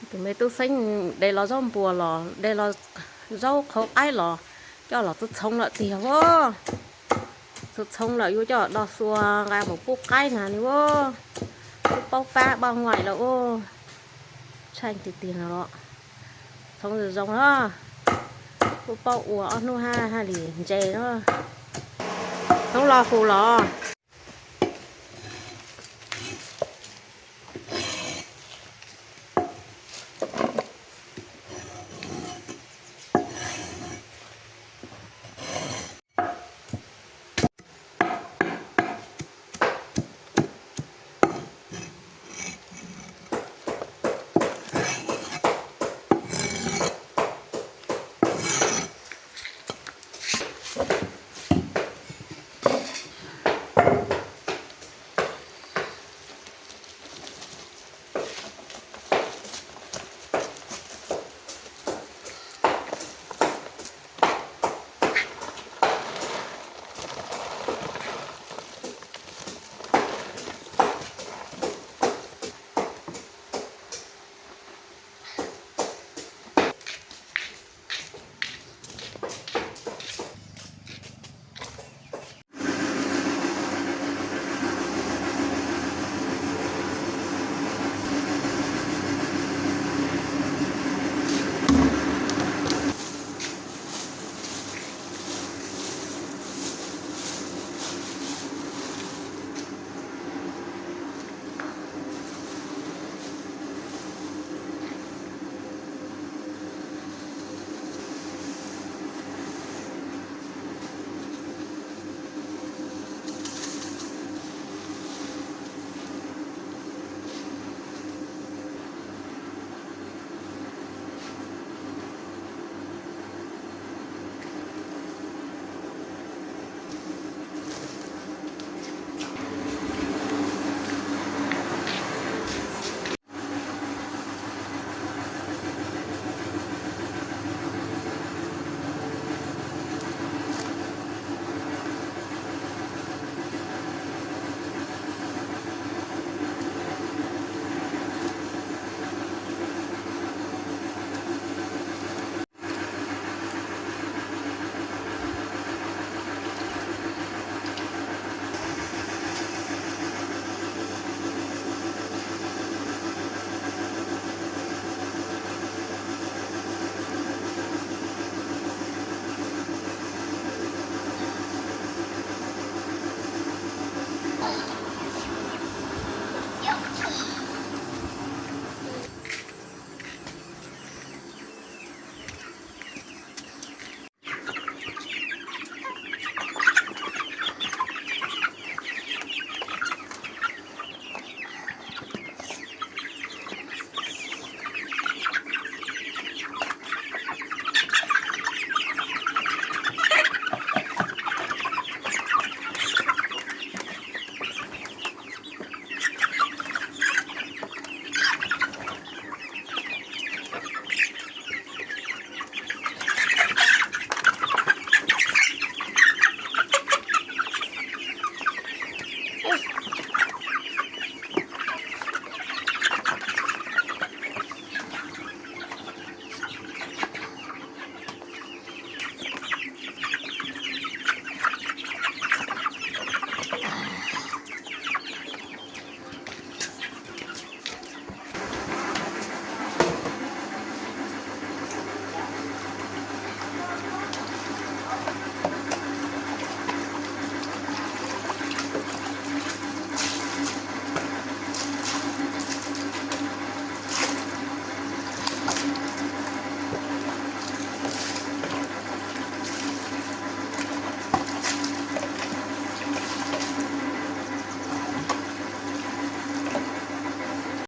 Tus me tub xeeb de los zaub npua los de los zaub qhauv qaib los coj los txhoov txhoov lawm tiag a. Txhoov txhoov lawm yuav coj do xua nqa mus pub qaib na li a. Kuj paub pab poj niam lawm a. Tshaib tiag tiag no los txhoov zoo zoo na. Kuj paub ua ob hnub haj li ntse na. Txhoov los hus los.